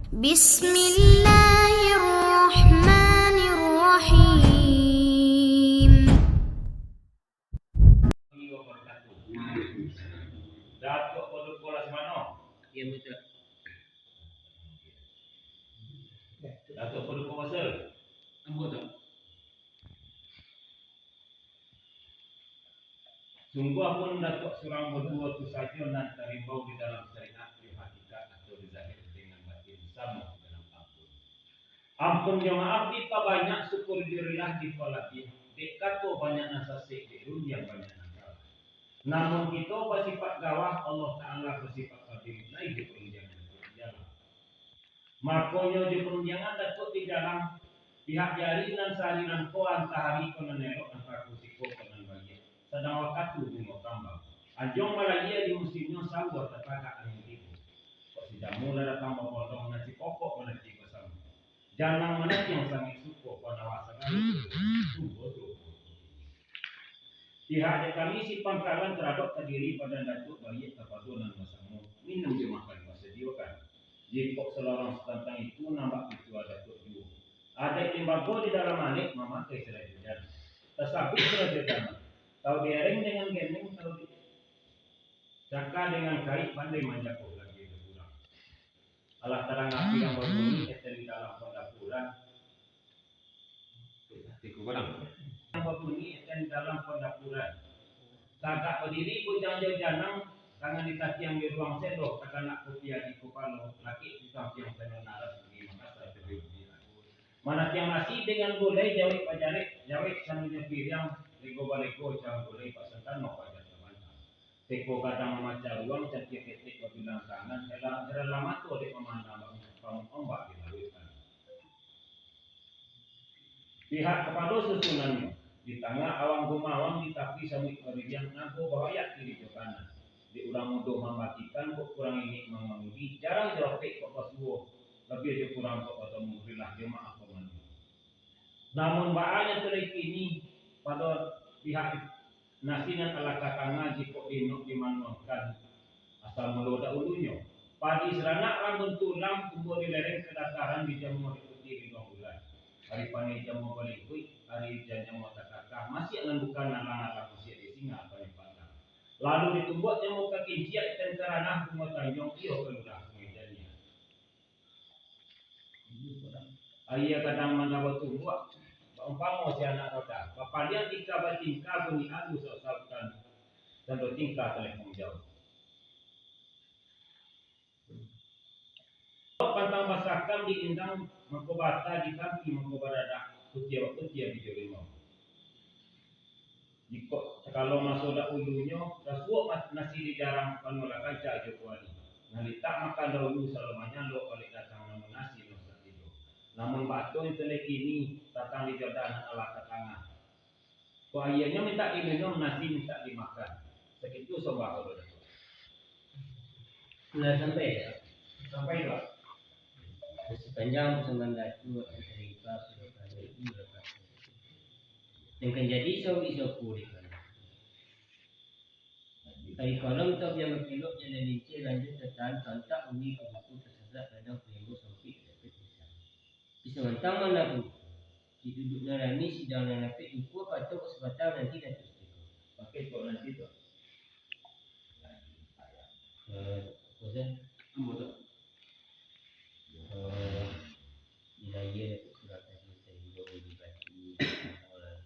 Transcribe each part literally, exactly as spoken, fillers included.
Bismillahirrahmanirrahim. Datuak Paduko Laksamana. Iyo, Tuan. Datuak Paduko Basel. Ambo, Tuan. Sungguahpun Datuak surang baduo tu sajo nan tarimbau di dalam syariat, di hakikat atau di zahir dengan batin samo dalam ampun. Ampun jo maaf dipabanyak, syukur jo rilah dipalabiah, dek kato banyak nan sasek, dek rundiang banyak nan salah. Namun kito basipat gawah, Allah Ta'ala basipat adil, lai jo rundiang nan dijalan. Makonyo jo parundiangan Datuak di dalam, pihak jari nan sahari nangko, antah ari ko nan elok, antah kusiko ko nan baiak. Sadang wakatu bungo kambang, anjuang balayia di musimnyo, sauah tatagak angin tibo. Kok si jamu lah datang babondong, nan si pokok mananti basamo. Janang mananti nan sangaik suko, panawar sagalo tubo tu. Pihak dek kami si pangkalan taradok tadiri badan Datuak baiak kapado nan basamo, minum jo makan basadiokan. Jikok salorong satantang itu, nan bak pitua Datuak juo. Adaik limbago di dalam alek mamakai sarajo janang. Tasabuik sarajo janang, tau diereng dengan geneng, tau di-, caka dengan kaik, pandai manjago lagi jo kurang. Alah tarang api nan babunyi, eten di dalam pandapuran. Tiku barang. Nan babunyi, eten di dalam pandapuran. Tagak badiri bujang jo janang, tangan ditatiang di ruang sendok, takanak kupiah di kupalo, lakik di sampiang sendok naras, di makasa. Manatiang nasi dengan gulai, jawek bajarek, jawek sanunyo piriang, lego balego cang gulai, pasantano pajar tabantang. Teko gadang mamacah ruang, catiak ketek babilang tangan, heran, heran lah mato dek mamandang pamuik ombak di lauik. Pihak kapado susunannyo, di tangah awang gumawang, di tapi samuik baririang, nago bahoyak kiri jo kanan. Dek urang mudo mamatikan, kok kurang ingek mangamudi, jarang jo rapek kok basuo, labiah jo kurang kok batamu, rilah jo maaf pamanu. Namun baa nan talai kini, pado pihak nasi nan alah ka tangah, jikok diinok dimanuangkan asal mulo dahulunyo. Padi saranak rambun tulang, tumbuah di lereng kadataran, dijamua di putiah di ruang bulan. Ari paneh jamua balingkuik, ari ujan jamua takakah, masiak nan bukan alang-alang, masiak di singa paneh patang. Lalu ditumbuak jamua ka kinciak, ikan ka ranah bungo tanjuang, iyo ka lurah Sungai Janiah. Aia gadang mandaba tumbuak, baumpamo si anak roda, bapaliang tingkah batingkah, bunyi alu saut-sautan, tando tingkah talempong jauah. Pantang basakam di indang, mangko bata di kampi, mangko baradak, kutia-kutia di jolimau. Jikok sakalo maso dahulunyo, lah suok ma-, nasi di jarang, panuah lah kancak jo kuali. Nan litak makan dahulu, salo manyalok, baliak datang namun nasi nan satibo. Namun baa nan talai kini, datang di jodan alah ka tangah. Kok aianyo mintak diminum, nasi mintak dimakan. Sakitu sombah ko. Lah sampai, Pak? Sampai, Pak. Sapanjang pasambahan Datuak, dari Pak, sudah pada itu, sudah pada. Nan kan jadi sawi sapu di kanan. Ari kolom tabiang bakelok, jalan lincah, ranjau tatahan, tantak, uwi ka buku, tasasak, gadang, palimbo, sampik, dapek, pisang. Pisang mantang manabu. Di duduk nan rami, sidang nan rapek, jukua, patok, sabatang, nanti, Datuak Sutiko. Pakai kok nanti tu. Eh, apa tu? Ambo tu. Eh, wilayah Datuak Surakarta, Surakarta, Indo, Budi Bati, Orang,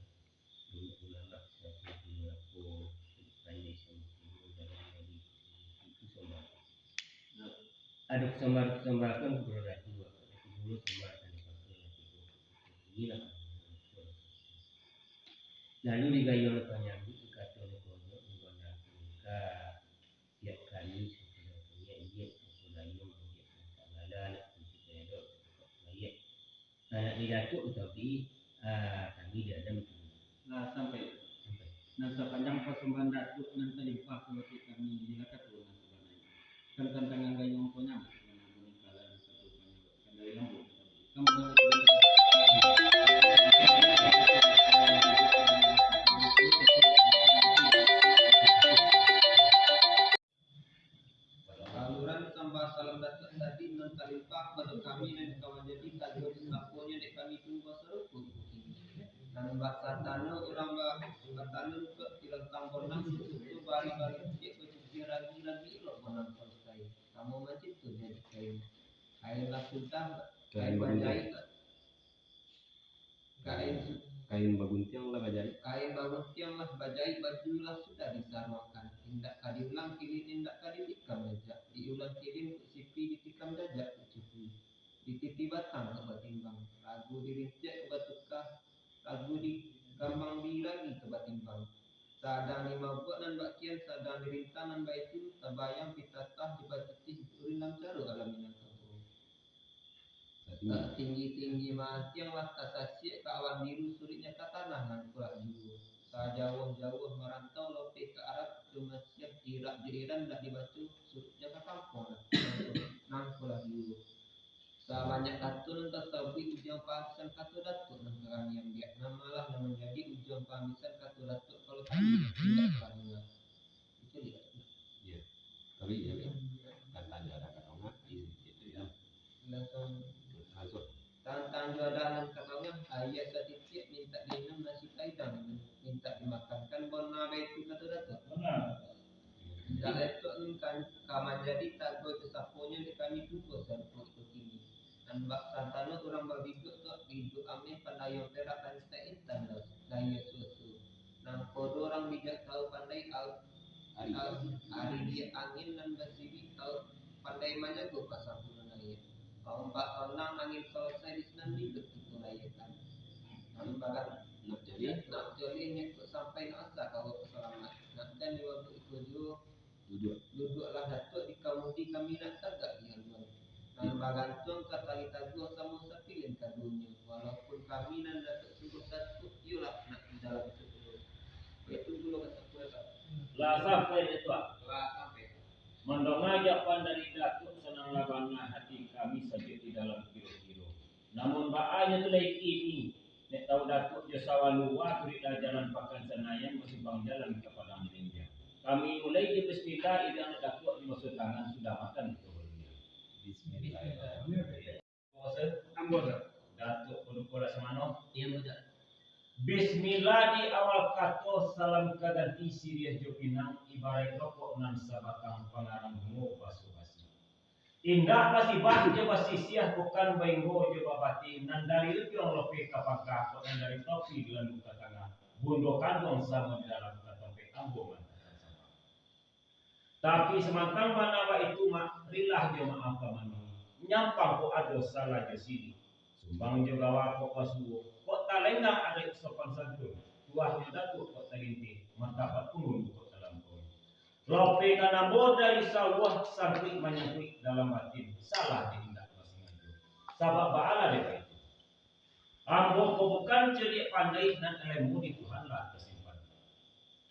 Gunung Ulama, Satu Gunung Lapo, Pandai Samudro, Dalam Bali, itu sama. Ado sambar-sambarkan gubernur Datu, gubernur sambarkan di Papua, Datu. Inilah. Lalu digayuang panyambut, dikato dek Kodok, digondang tingkah. Tiap kali sudah punya, iya, sudah iya, manggiak mintak bala, nak tunjuk elok, tukak bayar. Anak di Datuak utawi, ah, kami di Adam tu. Lah sampai. Sampai. Nan sapanjang pasambahan Datuak nan talimpah kabake kami, inilah katurunan sabananyo. Kan tantangan gayuang konyang, nan bunyi kalah di satu panyawa. Kan dari rambut. Saluran sambah salam Datuak tadi nan tali Pado kami nan ka manjadi taguah saponyo dek kami tunggu sarupo ibu kini. Nan bak satano urang ba-, batanun kok tilantang bonang, susu bari-bari ciek bacuci ragi-ragi, ilok bonang salasai. Samo mancin tu jadi kain. Kain lah sudah, kain Kain baguntiang. Bajaik lah. Kain su-, Kain baguntiang lah bajaik. Kain baguntiang lah bajaik, baju lah sudah disaruangkan. Indak ka diulang kilin, indak ka ditikam jajak. Diulang kilin kok sipi, ditikam jajak kok cuku. Dititi batang kok batimbang. Ragu dirinciak kok batuka. Ragu digambang diragi kok batimbang. Sadang di mabuak nan bakian, sadang dirintang nan baitu, tabayang pitatah dipatitih urin dalam caro alam Minangkabau. Satinggi. Satinggi-tinggi mantiang lah tasasiak ka awan biru, suruiknyo ka tanah nan kulah juo. Sajauah-jauah marantau lopeh ka Arab, jo Masiah, Irak jo Iran ndak dibaco, suruiknyo ka kampuang nan, nan kulah juo. Sabanyak kato nan tasabuik, ujuang pahabisan kato Datuak nan ka kami ambiak, nan malah nan manjadi ujuang pahabisan kato Datuak kalau kami indak ka danga. Itu dia. Iya. Tapi ya, kan tanda ada katongah, itu ya. Langsung. Langsung. Tantang juadah nan katongah, ayah satitiak mintak diinum nasi kaidang, mintak dimakankan, bona baitu kato Datuak. Bana. Indak letok nan ka, ka manjadi taguah saponyo dek kami tunggu sarupo ibu kini. Nan bak santano urang babiduak tu, biduak ameh pandayuang perak, rancak intan lah, dayuang susu. Nangko do urang bijak tahu pandai au-, Ari. Au-, ari dia angin nan basirik, tahu pandai manjago pasampunan aia. Ombak tonang angin salasai, di sinan biduak kito rayakan. Nan bagan-, Nak jadi? Nak jadi, nak sampai nak asa kawa salamaik. Nak jadi waktu itu juo, Duduak. Duduaklah Datuak di kamudi, kami nak tagak di haluan. Nan bagantuang ka tali taguah samo sapilin kaduonyo. Walaupun kami nan Datuak suruah Datuak, iyolah nak di dalam kubua. Baitu pulo kato Datuak. Lah sampai, Datuak? Lah sampai. Mandonga jawaban dari Datuak, sananglah bana hati kami sajuak di dalam kiro-kiro. Namun baa nyo tu lai kini, nek tahu Datuak jo sawalu wa tu di jalan Pakan Sanayan, basimpang jalan ka Padang Malindiang. Kami mulai jo bismillah, iduang Datuak di maso tangan sudah makan di kebun. Bismillahirrahmanirrahim. Ambo tu. Datuak Paduko Laksamano. Iyo, ambo tu. Bismillah di awal kato, salam ka ganti siriah jo pinang, ibaraik rokok nan sabatang, pangarang bungo basa-basi. Indak basibak jo basisiah, bukan bainggo jo babatih, nan dari ujuang lopeh ka pangka, kok nan dari topi lalu ka tangah, bundo kanduang samo di dalam, ka tampek ambo mantakan sambah. Tapi samantang bana baitu, mak, rilah jo maaf ka manuhi, nyampang kok ado salah jo siriah, sumbang jo gawa kok basuo, kok talenggang adaik sopan santun, tuahnyo Datuak kok talintih, martabat pangulu kok talampaui. Lopeh ka nan ambo dari sauah, sangkuik manyangkuik dalam batin, salah di indak basingajo. Sabab baalah dek baitu. Ambo ko bukan cadiak pandai, nan ilmu di Tuhan lah tasimpan.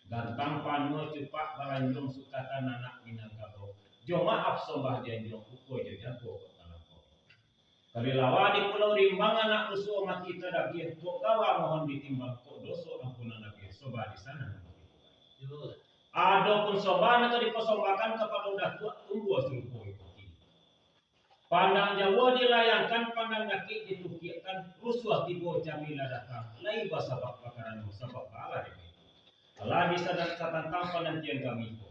Gantang panuah cupak balanjuang, sukatan anak Minangkabau. Jo maaf sombah janjuang, uko jo jago kok talampau. Kalilawa di Pulau Rimbang, anak rusuah mati tadabiah, kok gawa mohon ditimbang, kok doso ampunan labiah, sombah di sinan. Adopun sombah nan ka dipasombahkan kapado Datuak, tumbuah sarupo iko kini. Pandang jauah dilayangkan, pandang dakek ditukiakkan, rusuah tibo camilan datang, lai basabab bakarano, sabab baalah dek baitu. Alah disadak satantang panantian kami ko.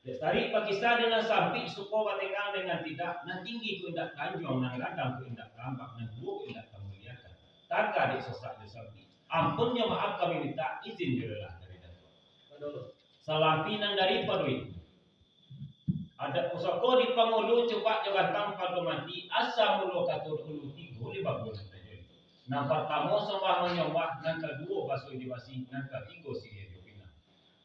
Dek tarik bakisah dengan sampik, suko batenggang dengan tidak, nan tinggi ko indak tanjuang, nan gadang ko indak tambak, nan tuo ko indak tamuliakan. Taga dek sasak jo sampik. Ampunnyo maaf kami mintak, izin jo lelah dari Datuak. Salampi nan daripado itu. Adat pusako di pangulu, cupak jo gantang pado mati, asa mulo kato dahulu, tigo limo bulan tajadi. Nan partamo sombah manyombah, nan kaduo baso jo basi, nan katigo siriah jo pinang.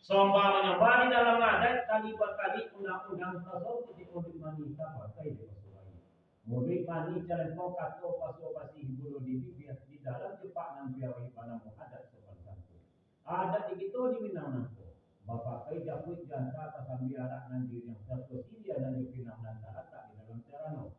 Sombah manyombah di dalam adat, tali batali undang-undang, tasawuf di pondok mani, tapakai di pasu bayi. Muduik mani calempong, kato pasu basi, bulo di bibia, di dalam cupak nan piawai, banamo adat sopan santun. Adat di kito di Minang nangko, bapakai japuik janta, tasambia arak nan jiriang, sarato siriah nan jo pinang nan talatak di dalam carano.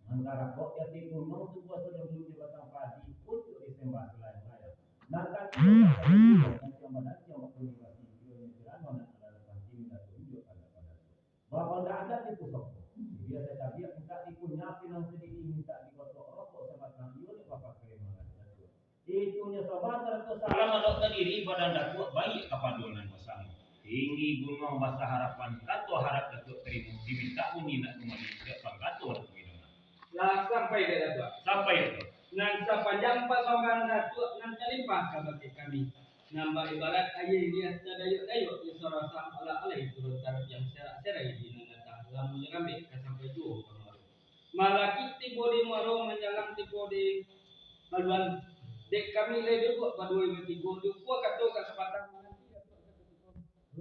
Mangkarakok di ateh gunuang, tumbuah sadundun jo batang padi, untuak disembah salayang-layang. Nan katigo, nan ciang badanciang bakuni basi, kironyo carano nan ado dalam panci, mindato unjuak ka Datuak. Bapandak adat di pusako, siriah tacabiak mintak dikun, Nyapi nan sadiki mintak dikocok rokok sabatang iyo dek bapakai mangan Datuak. Itunyo sabatang ratuih salam adok ka diri badan Datuak baiak kapado nan basamo. Tinggi gunuang basa harapan, kato harap Datuak tarimo, dimintak bunyi nak kumbali, dek pangkato Datuak minangan. Lah sampai dek Datuak. Sampai Datuak. Nan sapanjang pasambahan Datuak nan talimpah kabake kami, nan baibarat aia liah tadayok-dayok di sarasah alah alai turun taruih yang serak-serai di nan latah lamun lambek ka sampai juo pamaru. Malakik tibo di muaro, manjalang tibo di haluan. Dek kami lai duduak baduo batigo, diukua kato ka sapatang mananti Datuak.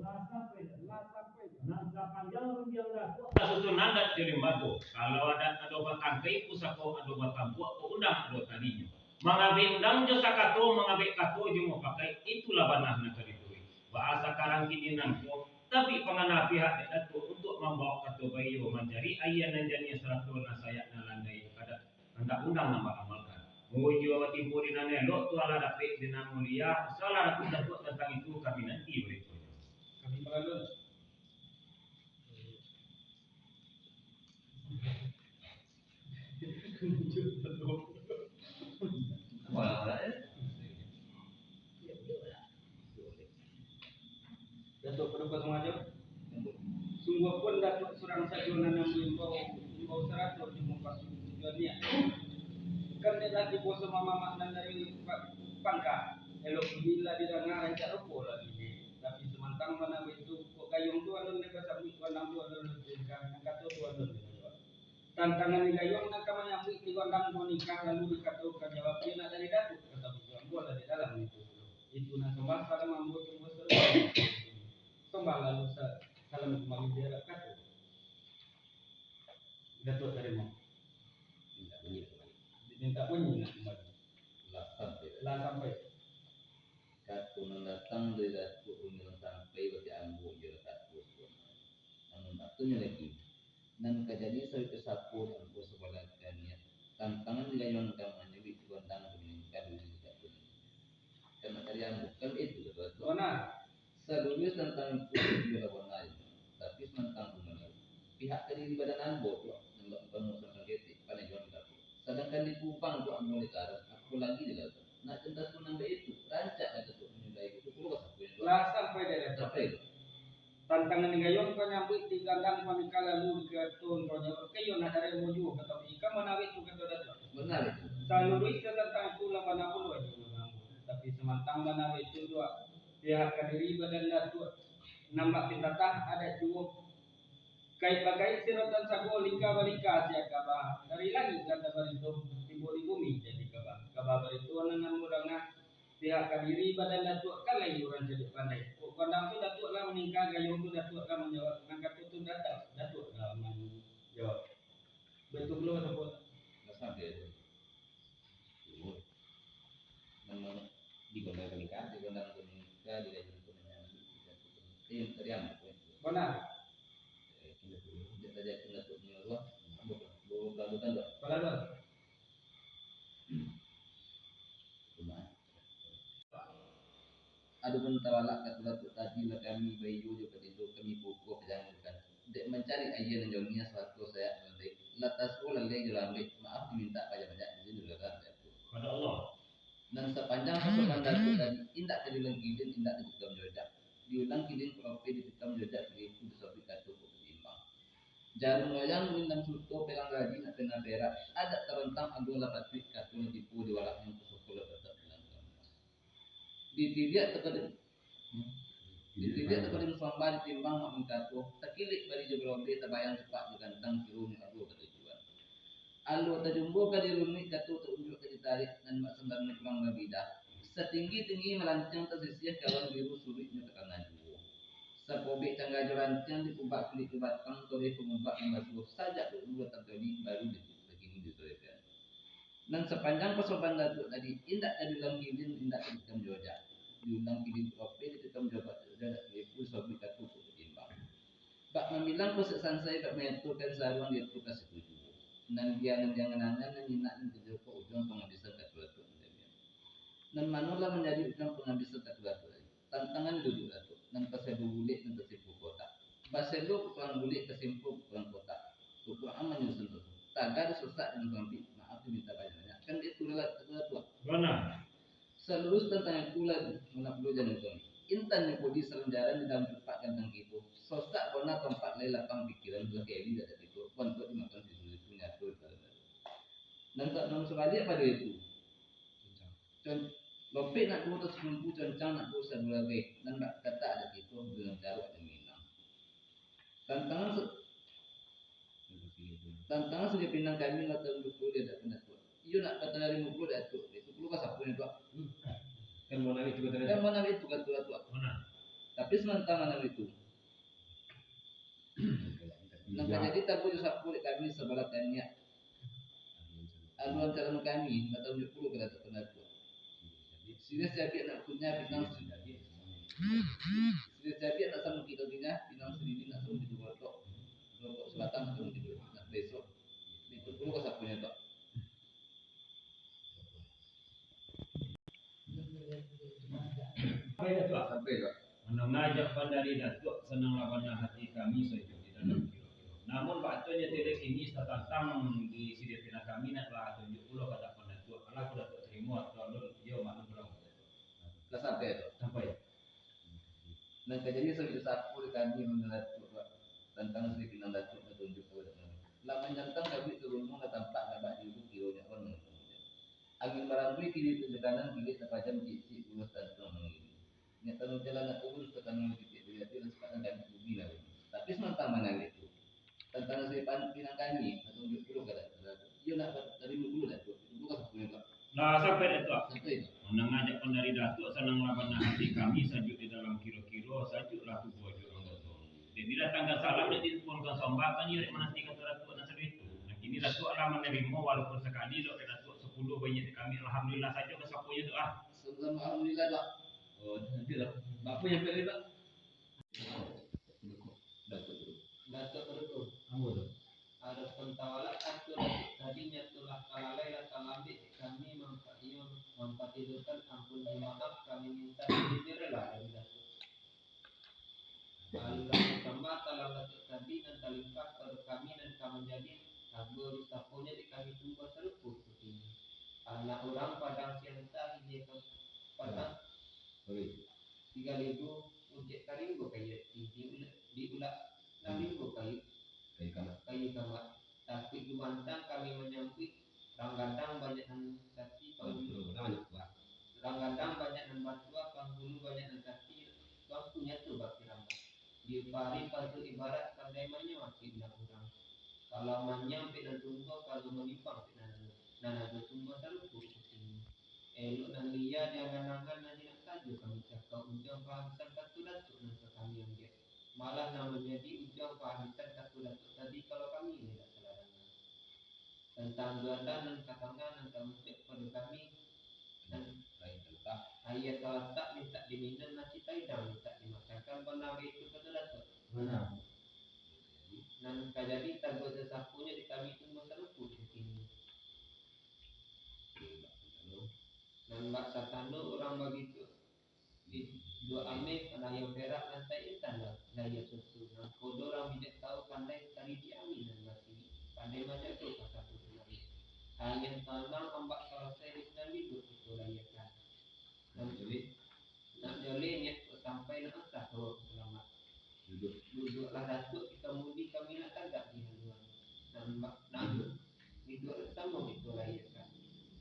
Lah sampai, lah sampai. Nan sapanjang rundiang Datuak, tasusun adat jo limbago. Kalau adat ado batangkai, pusako ado batampuak, ko undang ado talinyo. Mangabek undang jo sakato, mangabek kato jo mupakai, itulah bana nan ka dituruik. Baa sakarang kini nangko, tabik pangana pihak dek Datuak untuak mambawok kato baiyo mancari aia nan janiah sarato nan sayak nan landai, adat handak undang nan baamalkan. Mujua batimpo di nan elok, tu alah dapek di nan mulia. Salah Datuak tantang itu kami nanti baritonyo. Kami palalun. Datuak Paduka Sumajo, sungguahpun Datuak surang sajo nan ambo imbau, imbau sarato jo mupasuo tujuan niaik. Kan dek lah tibo samamak nan dari pa-, pangka, elok bunyi lah didanga, rancak rupo lah bunyi. Tapi samantang bana baitu, kok gayuang tu alun dek basambuik, gondang tu alun dek batingkah, nan kato tu alun dek bajawab. Tantangan di gayuang nan ka manyambuik di gondang manikah, lalu dikato ka jawab, iyo nak dari Datuak, kato baitu, ambo lah di dalam itu. Itu nan sambah salam ambo tunggu salam. Sambah lalu sa-, salam kumbali di arah kato. Datuak tarimo. Mintak bunyi nak kumbali. Mintak bunyi nak kumbali. Lah sampai. Lah sampai. Kato nan datang dari Datuak Rumiang sampai bak ambo iyo lah kato sabananyo. Namun katonyo lagi, nan ka jadi sawik ka sapo, ambo sabalakanian. Tantangan di gayuang ka manyambuik, gondang ka maningka, duri ka maningka. Kan nak cari ambo, kan itu kato Datuak. Bana. Sadonyo tantang itu iyo lah bana, tapi samantang tu bana. Pihak ka diri badan ambo tu, nan bak muko-muko sampai ketek, pandai juo dikapek. Sadangkan di Kupang tu ambo di Karas, apo lagi di Laut. Nak tantang tu nan baitu, rancak lah Datuak manyudahi itu, pulo ka sapo yang Lah sampai dek Datuak. Sampai tu. Tantangan di gayuang ka manyambuik, di gondang ka maningka, lalu dikato ka jawab, iyo nak dari ambo juo, kato baitu, manarik tu kato Datuak. Bana itu. Saluruih tantang itu lah bana pulo ajo bana ambo. Tapi samantang bana baitu juo, pihak ka diri badan Datuak, nan bak pitatah adat juo. Kait-bakait sirotan sago, lingka-balingka siak kaba. Dari langik lah tabarinto, tibo di bumi jadi kaba. Kaba barinto nan ambo danga, pihak ka diri badan Datuak, kan lai urang cadiak pandai. Kok gondang tu Datuak lah maningka, gayuang tu Datuak lah manjawab, nan kato tu Datuak, Datuak lah manjawab. Baitu pulo sapo. Lah sampai tu. Namun, di gondang ka maningka, di gondang ka maningka, di gayuang ka manyambuik, di gayuang ka maningka. Bana. Eh, kini tu, dia saja kini tu punya ruang. Bo-, bo-, belandukan tu. Belandukan. Cuma. Adopun tawalak kato Datuak tadi, lah kami baiyo jo patindo, kami puko pajangukan. Dek mancari aia nan janiah sarato sayak nan landai, lah tasuo lalai jo lambek, maaf dimintak banyak-banyak, izin diulang, Datuak. Pado Allah. Nan sapanjang pasokan Datuak tadi, indak ka diulang kilin, indak ditikam jojak. Diulang kilin karope, ditikam jojak kalipu, disabuik kato kok batimbang. Jarum loyang, lintang suto, pelang ragi, nak pena perak, adat tarontang, aduang lah patuik, kato lah tibo, diwalaknyo pusako lah tatap di langkah. Ditiliak takadin, ditiliak takadin sambah, ditimbang mak mingkato, takilik bari jo barobeh, tabayang cupak jo gantang, kironyo alua ka tujuan. Alua tajumbo ka dirunuik, kato taunjuak ka ditarik, nan mak sambarno pulang babidah. Satinggi-tinggi malantiang tasisiah, kawan biru suruiknyo takana juo. Sakobek cangga jo rantiang, dikubak kulik jo batang, toreh pangubak nan basuo, sajak dulu datang tadi, baru di-, bakini ditorehkan. Nan sapanjang pasokan Datuak tadi, indak ka diulang kilin, indak ka ditikam jojak. Diulang kilin karope, ditikam jojak, jojak kalipu, sabuik kato kok batimbang. Bak mambilang kosek sansai, bak manyatukan saruang di ateh kasih tujuah. Nan dia, nan dia nganangan, nan jinak, nan tajauah, ujuang pangabisan kato Datuak nan jamiah. Nan mano lah manjadi ujuang pangabisan kato Datuak tadi? Tantangan duduak Datuak, nan taselo bulek, nan tasimpul kotak. Baselo ukuran bulek, tasimpul ukuran kotak. Ukuran aman jo santoso. Taga disosak dengan tombik, maaf diminta banyak-banyak. Kan itu lah kata Datuak. Bana. Salurus tantang itu lah, mano pulo jan kami. Intan nyo pun disaranjaran di dalam cupak gantang kito. Sosak bona tampak lai lapang pikiran, lah kami dak ado kito. Pun buat dimakan si sulit punyato di dalam. Nan tak, nan sabalik pado itu. Con-, lopek nak duo tasumpu, concang nak duo sabulagai. Nan bak katak dak kito, dengan jaruak di Minang. Tantangan se-, tantangan Sri Pinang kami lah taunjuk pulo di adapan Datuak. Iyo nak kata dari muko Datuak, itu pulo ka sapo nyo, Tuak? Hmm. Kan mau nawi itu kata Kan Datuak. Mau nawi itu kata Datuak. Mana? Tapi sementara nawi itu. Nan ka jadi tabu jo sapo dek kami sabalah taniak. Aluan calon kami, lah taunjuk pulo ka Datuak, ka Datuak. Siriah cabiak nak kunyah, pinang siriah cabiak nak samo kito kunyah, pinang sirili nak samo kito gotok. Gotok sabatang nak samo kito, nak besok. Itu pulo ka sapo nyo, Tuak? Sampai dah, Tuak. Sampai, Tuak. Mandanga jawaban dari Datuak, sananglah bana hati kami sajo di dalam kiro-kiro. Namun, bak tu nyo tilek kini satantang di Sri Pinang kami, nak lah tunjuk pulo ka adapan Datuak. Alah, kok Datuak tarimo atau alun, iyo, maklum pulang ka Datuak. Lah sampai, Tuak? Sampai. Nan ka jadi sajo sapo di kami mandanga Datuak, Tuak, tantang Sri Pinang Datuak nan tunjuk ka adapan. Lah manyantang kabuik turun, lah tampak kabak di ulu, kironyo urang mangurung. Angin marambui kiri tunjuak kanan, gilik tapajam cik-cik buruah tantuang mangiri. Nyo taruih jalan nak turun, sataruih titik bariati, lah sapakan kami kubi nak runyi. Tapi samantang manangih tu, tantang Sri Pan-, Pinang kami, nak tunjuk pulo ka Datuak. Iyo nak ba-, tarimo pulo Datuak. Itu pulo ka sapo nyo, Pak? Lah, sampai Datuak. Sampai, Pak. Mandanga jawaban dari Datuak, sananglah bana hati kami, sajuak di dalam kiro-kiro, sajuaklah tubuah jo urang tuo. Dek didatangkan salam, dek dituponkan sombah, kan iyo dek mananti kato Datuak nan sado itu. Nah, kini Datuak lah manarimo, walaupun sakali dek Datuak sapuluah baiak dek kami, alhamdulillah sajo ka sapo nyo tu, ah. Sama-sama alhamdulillah, Pak. Oh, nanti lah. Bapak yang pilih, Pak? Datuak dulu. Datuak dulu. Ambo tu. Adopun tawalak kato Datuak tadi, nyo tu lah ka lalai, lah talambek dek kami mampa-, iyo, mampatidokan, ampun jo maaf kami mintak, jujur lah dari Datuak. Lalu lah tambah talam Datuak tadi nan talimpah pado kami, nan ka manjadi tago di saponyo dek kami tumbuah sarupo iko kini. Anak urang Padang Siantah, ilia ka Padang Oi. Tiga ribu, uncek taringgo kayu ati, di ula-, di ulak taringgo kayu, kayu kambak. Kayu kambak. Takuik gumantang kami manyambuik, rang gadang banyak nan sati, panggulu. Urang banyak buah. Rang gadang banyak nan batuah, panggulu banyak nan sati, bangku nyato bakirambah. Diupari pantun ibarat pandai manyawaki undang urang. Kalau manyam pek nan tumbuah, kalau manimpang pek nan anu. Nan ado tumbuah sarupo iko kini. Elok nan lia di angan-angan, nan jinak sajo kami cakau, ujuang pahabisan kato Datuak nan ka kami ambiak. Malah nan manjadi ujuang pahabisan kato Datuak tadi, kalau kami indak salah danga. Tantang juadah nan ka tangah, nan ka muncak pado kami, nan lain talatak. Aia talatak mintak diminum, nasi taidang mintak dimakankan, bana baitu kato Datuak. Bana. Nan ka jadi tago sasaponyo di kami tumbuah sarupo iko kini. Nan bak satano urang bagitu. Di duo ameh, layang perak, lantai intan, layia susu. Nangko do urang bijak tau pandai, taridik amin nan basirik, pandai manjago pasal tu tunai. Angin tanang ombak salasai, di sinan libuik kito layiakan. Nak joleh, nak joleh niat kok sampai, nak antah kawa kok salamat. Duduak. Duduaklah Datuak di kamudi, kami nak tagak di haluan. Nan ba-, nan duduak samo kito layiakan.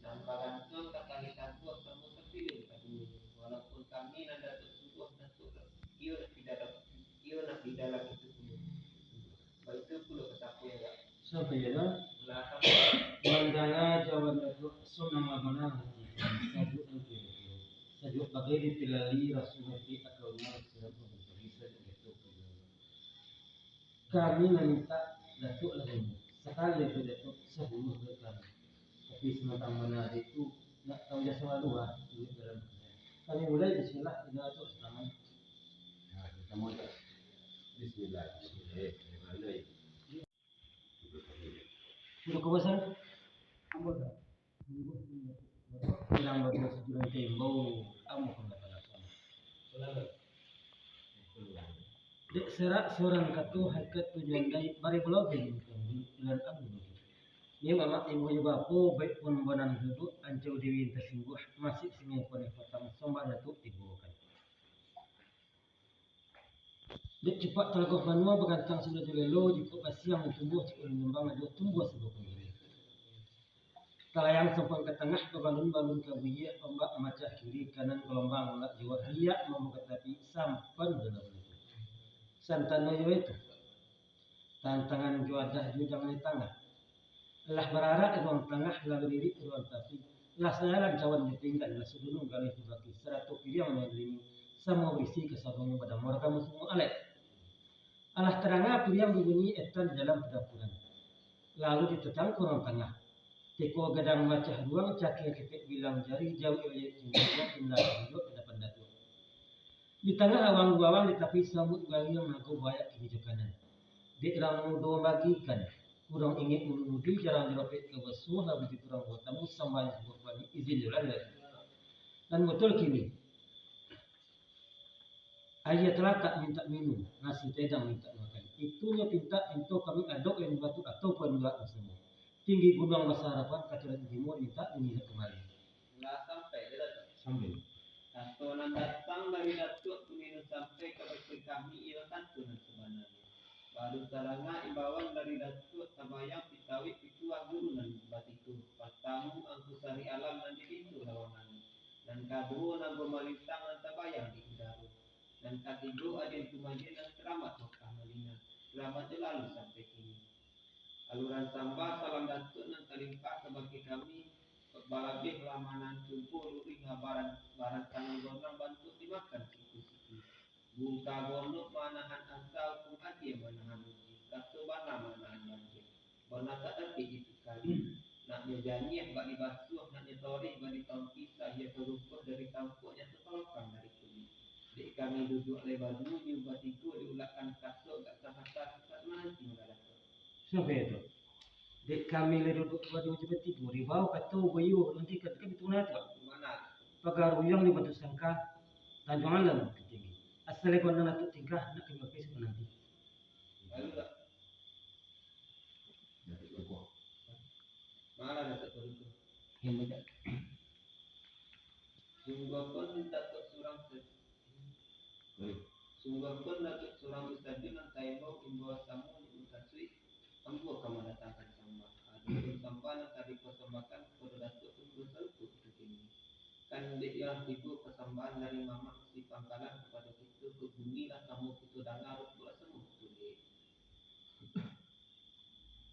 Nan bagantuang ka tali taguah, samo sapilin kaduonyo. Walaupun kami nan Datuak suruah, Datuak iyo nak di dalam, iyo nak di dalam itu pulo. Baitu pulo ka sapo yo, Kak? Sampai yo, Kak? Lah, sampai. Mandanga jawaban Datuak, sananglah bana hati kami, sajuak nan kiro-kiro. Sajuak bagai dipilali, raso hati aka Umar, sajuak bagai sajuak Datuak. Kami mamintak Datuak lah ini. Sakali tu Datuak, sapuluah buek kami. Tapi samantang bana itu, nak tau jaso lalu, ah, duduak dalam. Kami mulai, bismillah, ingat Datuak, salamat. Nah, pertama, Kak. Bismillah. Eh, dari mana ini? Sudah kawasan? Ambo dah. Bilang batua sajuran tembau, ambo pun dah panasan. Dek serak surang kato, hakikat tujuan dai, bari pulau dai, bulan abu. Iyo mamak, ibu jo bapo, baik pun banan duduak, ancau dewi tasingguah, masih singai paneh patang, sombah Datuak tibokan. Dek cupak talago banua, bagantang sudah jo lelo, jikok basiang tumbuah, cik ulun nyumbang, ajo tumbuah sabuah panggiri. Talayang sampan ka tangah, babalun-balun ka buyia, ombak mamacah kiri kanan, galombang ulak juo, riak mambuka tapi, sampan dalam itu. Santan no yo itu. Tantangan jo adah jo jangan di tangah. Lah bararak di ruang tangah, lah baririk di ruang tapi, lah sajalan cawan jo pinggan, lah sadunung galeh jo baki, sarato piriang nan lini, samo barisi ka sabungu, badamar ka musuh alek. Alah tadanga piriang babunyi etan di dalam padapuran. Lalu ditatang ka ruang tangah. Teko gadang macah ruang, cakeh ketek bilang jari, jauah elek tinggi, indah duduk di dapan Datuak. Di tangah awang guawang, di tapi samuik bariang, nago bayak kini jo kanan. Dek urang mudo bagikan, urang ingek mudi, jarang jo rapek ka basuah, habis di urang batamu, sambayang sabuah pani, izin jo lalai. Nan batua kini, aia talatak mintak minum, nasi tedang mintak makan. Itunyo pintak pinto kami adok yang batu atau pun dua bersama. Tinggi gunuang basa harapan, katurunan timur mintak dunia kamari. Lah sampai dah, Datuak? Sampai. Kato nan datang dari Datuak tu minum sampai kabake kami, iyo tantu nan sabananyo. Baru tadanga imbauan dari Datuak, tabayang pitawik pituah guru nan batitu. Partamu, angku sari alam nan di pintu lawang langik. Nan kaduo, nago malintang nan tabayang di udaro. Nan katigo, adian kumajian nan karamat Makkah Madinah. Karamat jo lalu sampai kini. Aluran sambah salam Datuak nan talimpah kabake kami, balabeh lah manantu luruih baran, baran tangan gondang bantuak dimakan siku-siku. Bungka gondok manahan asa, ukun adia manahan uji, kato bana manahan banjir. Bana tak dapek ditukari. Naknyo janiah bak dibasuah, naknyo toreh bak ditampi, sahia tarungkuah dari tampuak, nyo tapalokang dari kulik. Dek kami duduak lai baduo, nyo batigo diulakkan kaso, agak sahata sasak mananti mangadato. Sampai tu. Dek kami lai duduak baduo jo batigo, ribau kato bayo nanti kan, kan itu nah tu. Mana? Pagaruyang di Batu Sangka, Tanjuang Alam Bukittinggi. Asal lai gondang Datuak tingkah, nak kami pakai sapananti. Lalu tak? Mana Datuak Paduko? Yang banyak. Sungguahpun Datuak surang se-, sungguahpun Datuak surang sajo nan taimbau, imbau samo nyo mukasuik, ambo ka mandatangkan sambah. Adopun sambah nan ka dipasambakan kapado Datuak pun basarupo itu kini. Kan dek iyo lah tibo pasambahan dari mamak si pangkalan kapado kito, kok bunyi lah samo kito danga, rok pula samo kito liek.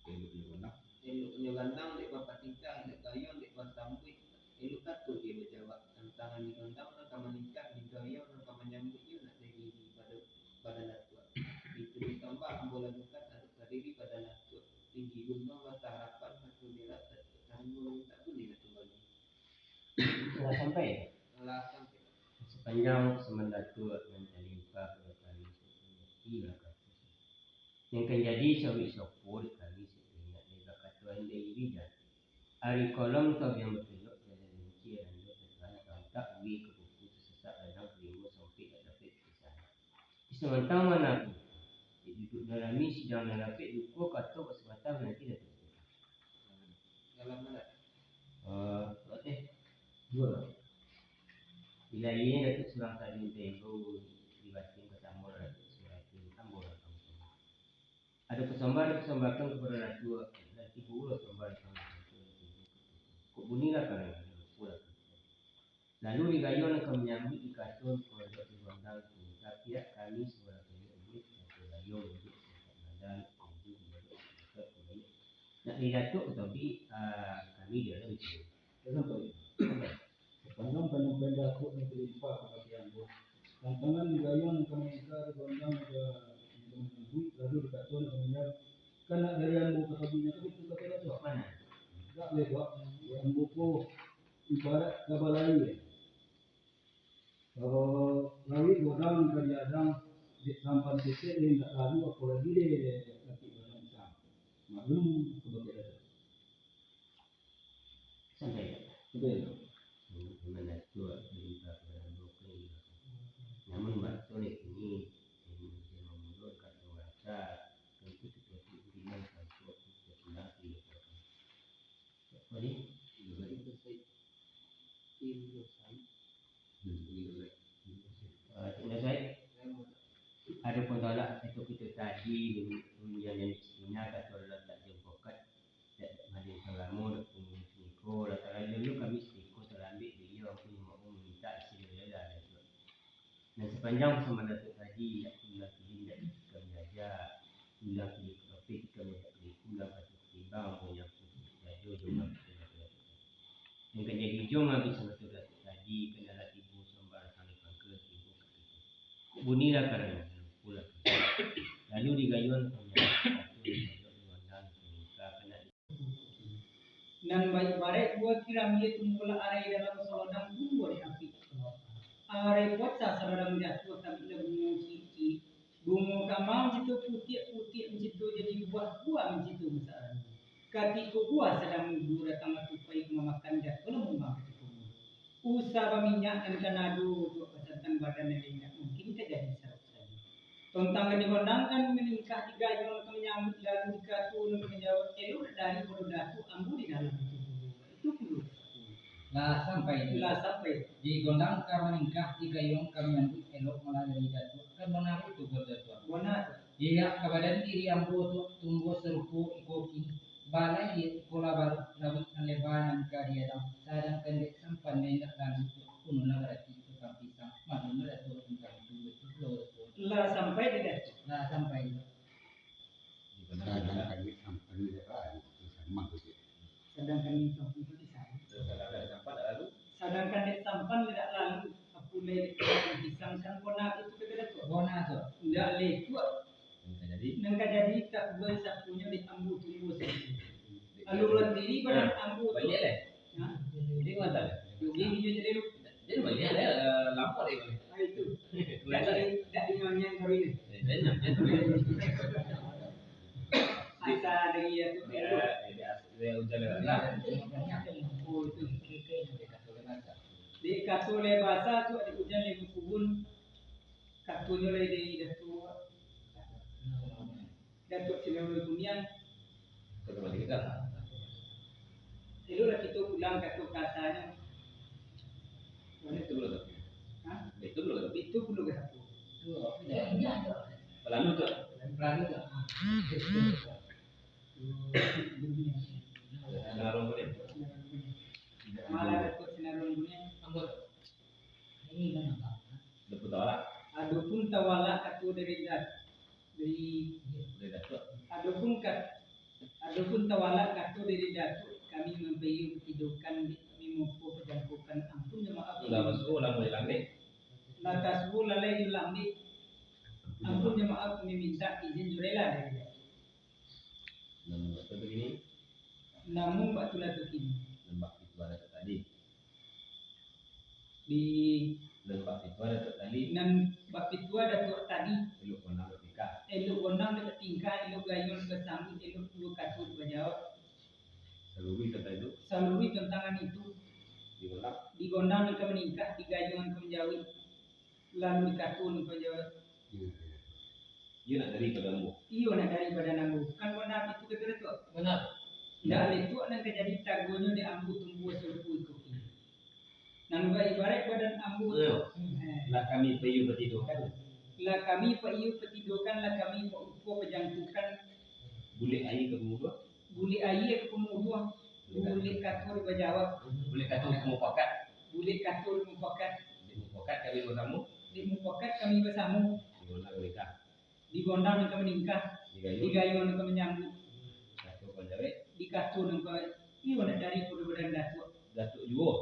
Eloknyo gondang. Eloknyo gondang dek bapatingkah, elok gayuang dek basambuik, elok kato dia bajawab. Tantangan di gondang nan ka manincak, di gayuang nan ka manyambuik, iyo nak diri pada, pada Datuak. Itu ditambah ambo lagukan adok sadiri pada Datuak. Tinggi gunuang basa harapan, satu berak, satu tanggung, tak bunyi nak kembali. Lah sampai? Lah sampai. Sapanjang pasambahan Datuak nan talimpah kabake kami, iyo lah kato. Nan kan jadi sawik sopo dek kami, sataingat dari bakatuan dari Rida. Ari kolong tabiang batelok, jalan lincik rando tatahan, taantak bui ka buku, tasasak ladang ka linggo, sampik ka tapek pisahan. Di samantang mana pun, di duduk nan rami, sidang nan rapek, duko kato ka sabatang, nanti Datuak. Dalam mana? Eh, Datuak. Dua lah. Bila iyo Datuak surang tadi, taimbau di batin, batambah Datuak surang tadi, tambah lah kamu. Ado pasambahan dipasambahakan kapado Datuak, nan tibo ulah sambah datang dari Datuak. Kok bunyilah karangan, lupolah kato. Lalu di gayuang nan ka manyambuik, di kato nan ka mandok di gondang tu, tapiak kami sabalah kaliak bulik, kato gayuang bulik, sangkak nada, nak tunju, mandok, sangkak kulik. Nak di Datuak ka tampik, ah, kami di dalam itu. Sampai. Sampai. Sapanjang panyampaian Datuak nan talimpah kabake ambo. Tantangan di gayuang nan ka maingka, di gondang nan ka manyambuik, lalu di kato nan ka manyam-, kan nak dari ambo ka tampiknyo, kan itu kato Datuak. Mana? Dak lewat, di ambo ko ibarat ka balaia. Kalau lawik godang ka diadang, dek sampan ketek deh indak lalu, apolagi dek sakik badan pisang. Maklum kabake Datuak. Sampai tak? Sampai tak? Memang Datuak minta kepada ambo ke, namun bak tu dek kini, ilmu ilmu mudo dekat dengan rasa, tentu seperti uriman sampai ke pulang ke. Jadi, ah, Cik Nasai, adopun tolak itu kita tadi, yang yang istilah kata Allah tak jangkokat, tak malin salamo, tak punyo siko, lah talalu kami siko talambik beliau pun mau minta izin rela dari Tuhan. Dan sapanjang pasaman Datuak tadi, indak pulang kini, indak kami aja, pulang kini ka topik, kami indak beri pulang ka timbang, punyo jajo jo. Yang ka jadi jo ngabih samato Datuak tadi, kanalah tibo sambar sampai pangka, tibo ka tibo. Bunyilah karano, pulang. Lalu digayuan punyo satu, digayuan dengan minta kena Nan baibaraik buah kirambia tumbuahlah arai dalam salodang tumbuah di api. Arai puasa salodang jatuah, tabiklah bungo ciek-ciek. Bungo kama mancito putiak, putiak mancito jadi buah, buah mancito masak rami. Katiko buah sadang mudo, datanglah tupai ka mamakan, jatuahlah mumbang katiko mudo. Usah baminyak nan kanado tu, pasantan badan nan indak mungkin ka jadi sarok sajo. Tontang ka digondangkan maningkah, digayuang ka manyambuik, lalu dikato nan ka manjawab, elok dari pado Datuak ambo di dalam itu pulo. Itu pulo. Lah sampai. Lah sampai. Digondang ka maningkah, digayuang ka manyambuik, elok malah dari Datuak. Kan bana itu, Datuak? Bana. Iya, ka badan diri ambo tu tumbuah sarupo iko kini. Balai iko lah baru, labuik nan leba nan ka diadang, sadangkan dek sampan nan indak lalu tu, kuno lah barati tukang pisang, maklum lah Datuak tantang itu, batua pulo Datuak. Lah sampai di Datuak? Lah sampai. Sadangkan dek sampan indak lalu tu, samo tu je. Sadangkan dek sampan tu di sana. Sadangkan dek sampan indak lalu. Sadangkan dek sampan indak lalu, apo lai dek pisang kan bona itu ka Datuak? Bona tu. Indak lai tu. Nan ka jadi? Nan ka jadi, takuban sapunyo dek ambo tumbuah sajo. Alun lah diri badan ambo tu. Baliak lai. Ha? Jadi mantap. Jadi video jadi lu. Jadi baliak lai, eh, lampu dek baliak. Ah, itu. Dak di, dak di nyonya baru ini. Eh, jangan, jangan. Asa dari ya tu. Ya, ya, ya, hujan lah. Oh, itu. Dek kato lai basa tu, dek hujan lai bakubun. Katonyo lai dari Datuak, Datuak Sinarun Kuniang. Kato baliak ka? Eloklah kito pulang kato kasanyo. Itu pulo tu. Ha? Itu pulo tu. Itu pulo ka Datuak. Palalu tu. Palalu tu. Sinarun Kuniang. Malah Datuak Sinarun Kuniang. Ambo tu. Adopun tawalak kato dari Dat-, dari, adopun ka-, adopun tawalak kato dari Datuak, kami mampaiyo patidokan, dek kami muko pajangkokan, ampun jo maaf. Lah tasuo lalai jo lambek. Ampun jo maaf, kami mintak izin jo rela dari Datuak. Namun bak tu kini. Namun bak tu lah tu kini. Nan bak pituah Datuak tadi. Di Nan bak pituah Datuak tadi. Nan bak pituah Datuak tadi. Elok gondang batingkah. Elok gondang dek batingkah, elok gayuang dek basambuik, elok pulo kato dek bajawab. Saluruih tantang itu. Saluruih tantangan itu. Digondang. Digondang nan ka maningkah, digayuang nan ka manjawab. Lalu dikato nan ka manjawab. Iyo, iyo. Iyo nak dari pado ambo. Iyo nak dari badan ambo. Kan bana itu kato Datuak? Bana. Indak lai tu nan ka jadi tagonyo dek ambo tumbuah sarupo iko kini. Nan bak ibaraik badan ambo tu. Iyo. Eh. Lah kami paiyo patidokan. Lah kami paiyo patidokan, lah kami pauko pajangkokan. Bulek aia ka pamuduah. Bulek aia ka pamuduah. Bulek kato dek bajawab. Bulek kato dek mupakat. Bulek kato dek mupakat. Dek mupakat kami basamo. Dek mupakat kami basamo. Digondang nan ka maningkah. Digondang nan ka maningkah. Digayuang. Digayuang nan ka manyambuik. Kato ka manjawek. Dikato nan ka, iyo nak dari pado badan Datuak. Datuak juo.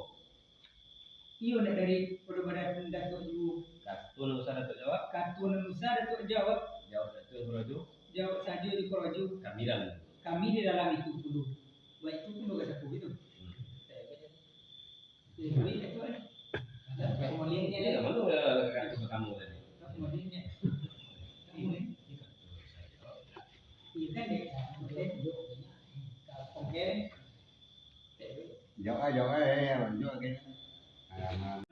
Iyo nak dari pado badan Datuak juo. Kato nan usah Datuak jawab. Kato nan usah Datuak jawab. Jawab Datuak korojo. Jawab sajo di korojo. Kami dalam. Kami di dalam itu pulo. Baitu pulo ka sapo itu. Hmm. Jadi, itu kan. Dah, tak boleh ni, Iyo, dah. Mana, eh, kato pertama tadi? Tak boleh ni. Iyo kan, dek. Okey. Jauh, ah, jauh, eh, eh, jauh, okey. Alamak.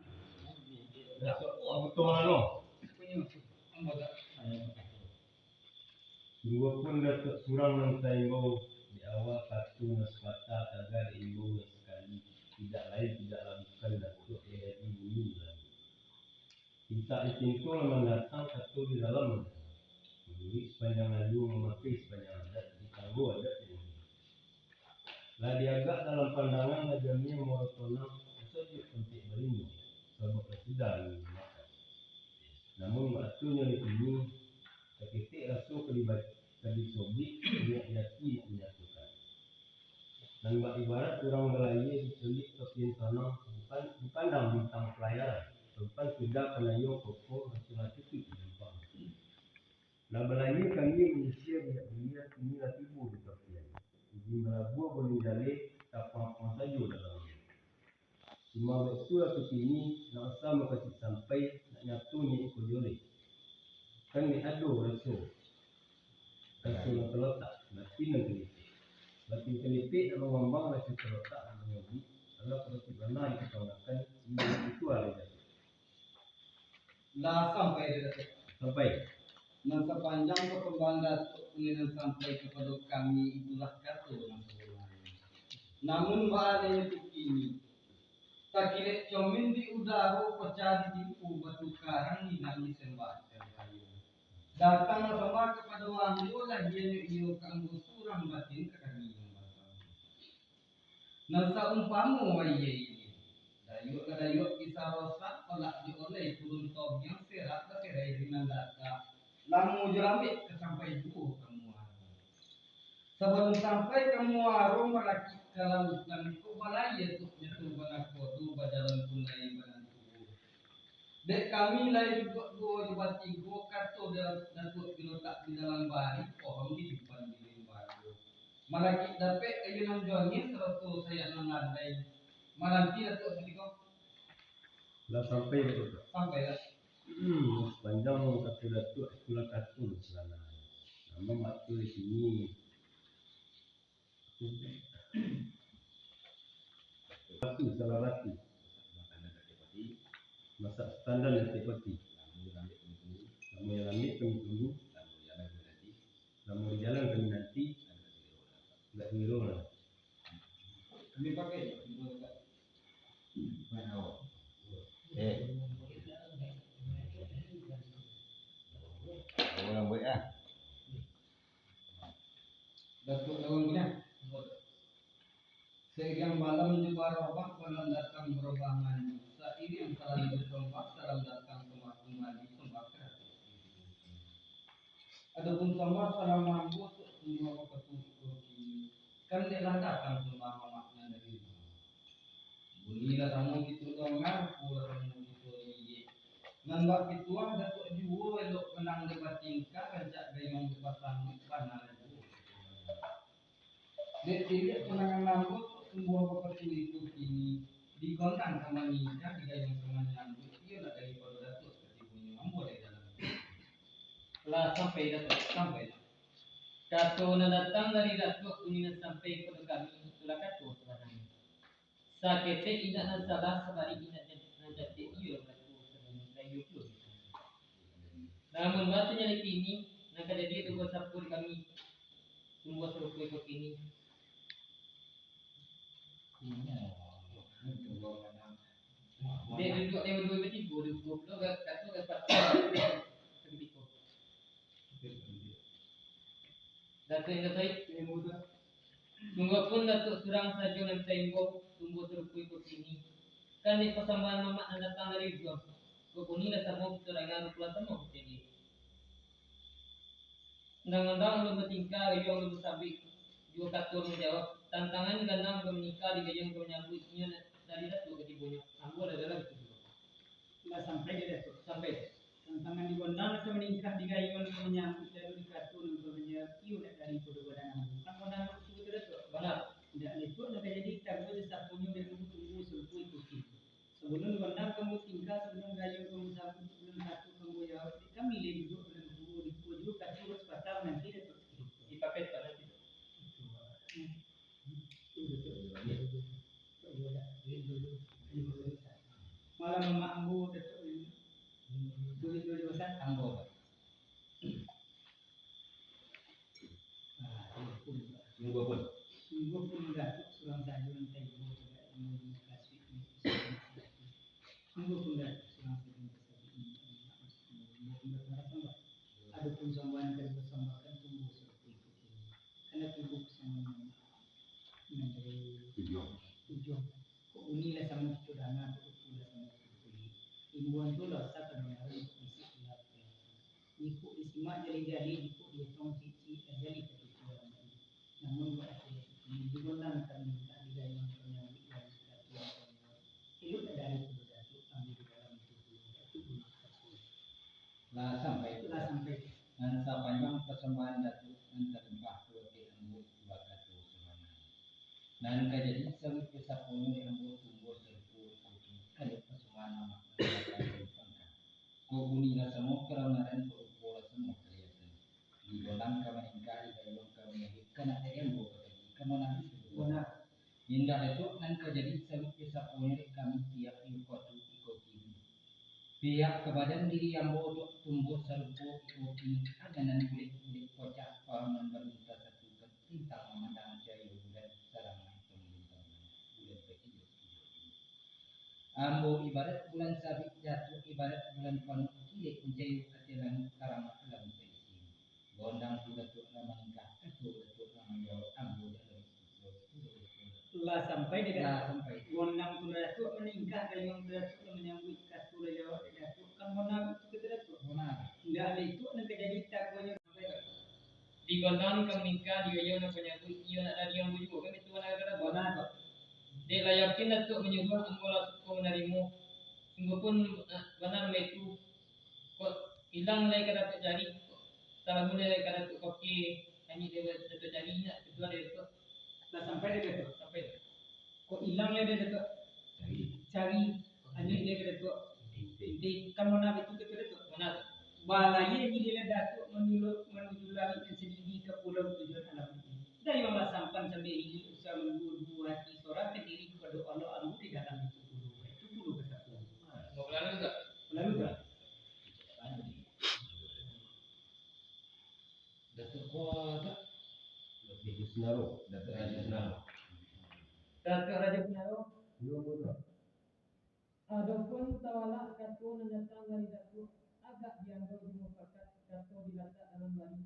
Duo pun Datuak surang nan taimbau di Awak kato nan sapatah taga dek imbau nan sakali, tidak lain tidaklah bukan Datuak Edi Bumi Langik. Intak di pintu lah mandatang kato di dalam mandatang. Manuruik sapanjang alua, mamakai sapanjang adat, di tanggo adat di mulia. Lah diagak dalam pandangan, lah jamiah muaro tonang, tasojok pantiak barinyo, sabab lah sudah alun makan. Namun baatunyo di kini, saketek raso ka diba-, ka disobik, niat di ati nak manyatukan. Nan bak ibarat urang balayia di caliak tapian tonang, dipan-, dipandang bintang palayaran, taumpan sudah panayuang koko, raso lah tutuik diampang. Lah balayia kami manyisia baliak-baliak, kini lah tibo di tapian. Izin balabuah buliah jaleh, tapuang-puang sajo dalam. Cuma baitu lah kutini, nak usah mukasuik sampai, nak nyato niaik ko juo lai. Kan dek ado raso, raso nan talotak, batin nan talipek. Batin talipek nak mambambang, raso talotak nak manyobuik, alah paratuik bana dipatangahkan, indak itu lah Datuak. Lah sampai di Datuak. Sampai. Nan sapanjang pasambahan Datuak kini nan sampai kapado kami, itulah kato nan sabananyo. Namun baa lai kini, takilek comin di udaro, pacah di timpo, batu karang indak disembahkan kayu. Datanglah sambah kapado ambo, lahianyo iyo ka ambo surang, batin ka kami nan basamo. Nan saumpamo aia ini, dayuak lah dayuak kisah rosak, palak di oleh turun tobiang, serak lah serai di nan data, lamo jo lambek ka sampai juo ka muaro. Sabalun sampai ka muaro, malakik ka lautan, kok balayia tu nyato banakodo, bajalan pun lai banantuo. Dek kami lai duduak duo jo batigo, kato Da-, Datuak bilo tak di dalam bari, pohon di dipan di limbago. Malakik dapek kayu nan jongeh, sarato sayak nan landai. Mananti Datuak sakutiko. Lah sampai Datuak. Sampai lah. Hmm, sapanjang kato Datuak, itulah kato sabananyo. Namun baitu di sini. Batu salah batu. Masak standar Datuak Pati. Lamo nan lambek kami tunggu. Lamo nan lambek kami tunggu. Lamo di jalan kami nanti. Agak singiro lah. Kami pakai. Eh. Orang buat ah. Datuak Daun Kunyah. Sairiang malam jo barobah, malam datang barobah mandi. Sairiang salam jo sombah, salam datang sombah kumbali, sombah ka Datuak. Adopun sombah salam ambo, Datuak, sungguah bapatuah iko kini. Kan dek lah datang sombah mamak nan dari rumah. Bunyi lah samo kito danga, rupo lah samo kito liyek. Nan bak pituah Datuak juo, elok manang dek batingkah, rancak gayuang dek basambuik, bana lah juo. Dek tiliak pandangan ambo, Datuak, sungguah bapatuah iko kini, digondang ka maningkah, digayuang ka manyambuik, iyo nak daripado Datuak katibonyo ambo dari dalam. Lah sampai Datuak, sampai. Kato nan datang dari Datuak, bunyi nan sampai kapado kami, itulah kato sabananyo. Saketek indak nan salah, sabalik indak nan cantik, iyo balaku sabananyo. Namun baitu nyo di kini, nan ka jadi tu basapo di kami, sungguah sarupo iko kini. Dek duduak dewa duo batigo, duo puluah kato ka patang. Datuak Indak Said, sungguahpun Datuak surang sajo nan taimbau, sungguah sarupo iko kini. Kan dek pasambahan mamak nan datang dari ujuang. Kok bunyi lah samo kito danga, rupo lah samo kito liyek. Undang-undang alun batingkah, gayuang alun basambuik, juo kato alun manjawab. Tantangan digandang ka maningkah, digayuang ka manyambuik, inyo dari Datuak katibonyo. Ambo lah dalam itu juo. Lah sampai di Datuak. Sampai. Tantangan digondang ka maningkah, digayuang ka manyambuik, lalu dikato nan ka manjawab, iyo nak dari podo badan ambo. Kan gondang tu Datuak. Bana. Indak Datuak nan ka jadi, taruih di saponyo dek ambo tunggu sarupo ikuti. Sabalun gondang ka ambo tingkah, sabalun gayuang ka ambo sambuik, sabalun kato ka ambo jawab, dek kami lai duduak dalam kubua, di ko juo kato sapatah mananti Datuak. Dipakai Pak nanti. Malam mamak ambo Datuak, duduak-duduak di pasar ambo. Ah, tunggu pun. Tunggu pun. Adopun sambah nan ka disambahkan tumbuah sarupo iko kini, karano tumbuah sambah nan dari tujuah. Tujuah. Kok bunyi lah samo kito danga, kok rupo lah samo kito kulik. Imbuan tu lah asa kadangaran, kok bisuak lah kito raso. Jikok disimak jali-jali, jikok dietong ciek-ciek, lah jali tapikia urang banyak. Namun, bak ati-ati, di gondang kami mintak digayuang panyambuik dari Datuak Senior. Elok dari Pulo Datuak, ambo di dalam itu pulo, Datuak Gunung Kapuih. Lah sampai. Lah sampai. Nan sapanjang pasambahan Datuak nan talimpah tu, ati ambo bakato sabana. Nan ka jadi sarupo saponyo dek ambo tumbuah sarupo iko kini, kanai pasambahan amak nan ka ambo limpahkan. Kok bunyi lah samo kadangaran, kok rupo lah samo kaliyatan. Di gondang ka maningkah, di gayuang ka manyambuik, ka nak dari ambo ka tadi, ka manangih. Bana. Indak Datuak, nan ka jadi sarupo saponyo dek kami pihak di muko tu iko kini. Pihak ka badan diri ambo tu tumbuah sarupo iko kini, ado nan bulek-bulek kocak, paham nan balun tasatukan, tantang mamandang cahayo bulan, sadang maetong bintang, bulan bakijok-kijok. Ambo ibarat bulan sabik, Datuak ibarat bulan panuah, kilek mancayo ati langik, tarang alam saisi. Gondang tu Datuak lah maningkah, kato Datuak lah manjawab, ambo dalam iso. Lah sampai dek Datuak. Lah sampai. Gondang tu Datuak maningkah, gayuang tu Datuak lah manyambuik, kato lah jawab dek Datuak. Kan bana itu kato Datuak? Bana. Indak lai tu nan ka jadi takuanyo. Di gondang ka maningkah, di gayuang nan manyambuik, iyo nak dari ambo juo, kan itu bana kato Datuak. Bana tu. Dek lah yakin Datuak manyuruah, ambo lah suko manarimo. Sungguahpun, ah, bana baitu. Kok ilang lai ka Datuak cari, kok talamun lai ka Datuak pakai, anyuik lai ka Datuak cari, indak ketua dari Datuak. Lah sampai dek Datuak? Sampai. Kok ilang lai dek Datuak cari, anyuik lai ka Datuak inti. Kan bana baitu kato Datuak? Bana tu. Balayia ilah Datuak manuju, manuju langik nan sadidi ka pulau tujuan alam. Dayuang lah sampan sambia hiduik, usah mandua-dua ati, sorahkan diri kapado Allah, ambo di dalam itu pulo. Itu pulo kasapuan. Mau balalu tak? Balalu tak? Datuak Kuah tak? Datuak Rajo Sunaro. Datuak Rajo Sunaro. Datuak Rajo Sunaro. Iyo, betul. Adopun tawalak kato nan datang dari Datuak, agak dianggau jo mufakat kato dilatak dalam bari.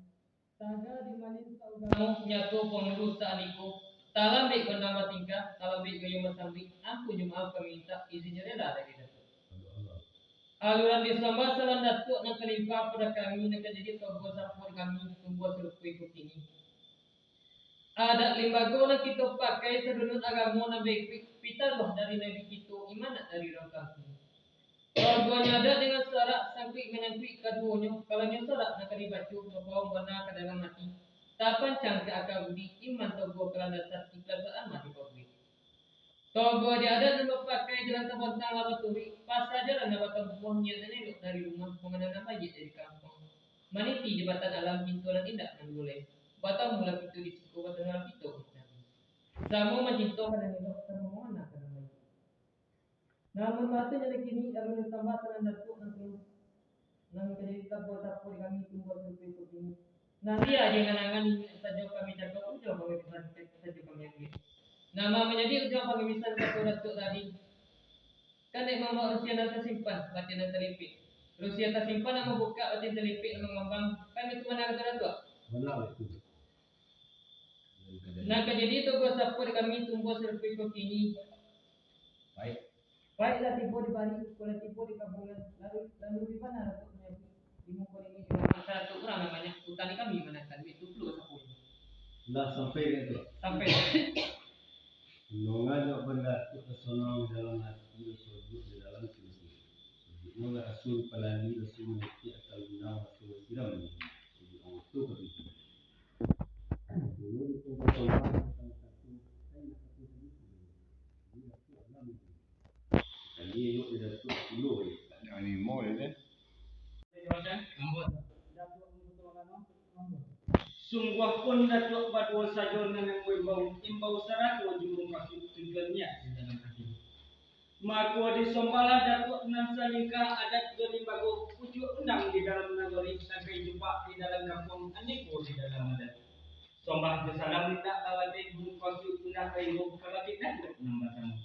Taga dimalin saugamo nyato pangulu saandiko, talambek gondang batingkah, talambek gayuang basambuik, ampun jo maaf kami mintak, izinnyo rela dari Datuak. Aluran disambah salam Datuak nan talimpah pado kami nan ka jadi toboh sapuak kami tumbuah sarupo iko kini. Adat limbago nan kito pakai sadunun agamo nan baikuik pitaruah dari Nabi kito, imanat dari urang kampung. Kaduonyo adat dengan sarak, sangkuik manyangkuik kaduonyo, kalau nyo sarak nan ka dibaco, bapaung bana ka dalam ati, tapancang ka aka budi, iman toboh ka landasan ikhlasan amal dipabuek. Toboh di adat nan bapakai, jalan tabontang lah baturuik, pasajaran lah batampuah, niaik nan elok dari rumah, pamandang nan baiak dari kampuang. Maniti jambatan alam, pintu nan indak nan bulai. Batamu lah pintu di siko, batemu lah pintu nan di siko. Samo mancinto ka nan elok, samo mangana ka nan baiak. Namun mato nyo kini, alun tambah sanan Datuak nan tu. Nan ka jadi tapuak-tapuak di kami tumbuah sarupo iko kini. Nan dia di angan-angan inyo sajo kami cakok, ujuang kami pesan sajo kami ambiak. Nan manjadi ujuang pangamisan kato Datuak tadi, kan dek mambawok rusia nan tasimpan, batin nan talipik. Rusia tasimpan nan mambukak, batin talipik nan mangambang, kan itu bana kato Datuak? Bana itu. Nan ka jadi toboh sapuak di kami tumbuah sarupo iko kini. Paik. Paik lah tibo di bari, kok lah tibo di kabungan, lalu, lalu di bana Datuak manyabuik di muko niniak di bawah masa Datuak urang nan banyak, utang di kami manangkan duit tu pulo sapuak. Lah sampai ka itu? Sampai. Nonga jo banda tu tasonong di dalam ati, tasojud di dalam kursi. Sojudnyo lah raso dipalali, raso manitiak, aka lundang, raso basiram. Sojud Allah tu ka tuju. Dulu di Purba Tombak, datang satu, saya nak satu tadi. Dia tu alam itu. Kami elok di Datuak pulo, eh. Jangan imo, ya, deh. Sungguahpun Datuak baduo sajo nan ambo imbau, imbau sarato jo mukasuik tujuan niaik di dalam ati. Mako, disombalah Datuak nan salingka adat jo limbago, pucuak undang di dalam nagori, takai jupak di dalam kampuang, andiko di dalam adat. Sombah jo salam indak lalabih, mukasuik indak baimbau, kabakeh Datuak nan basamo.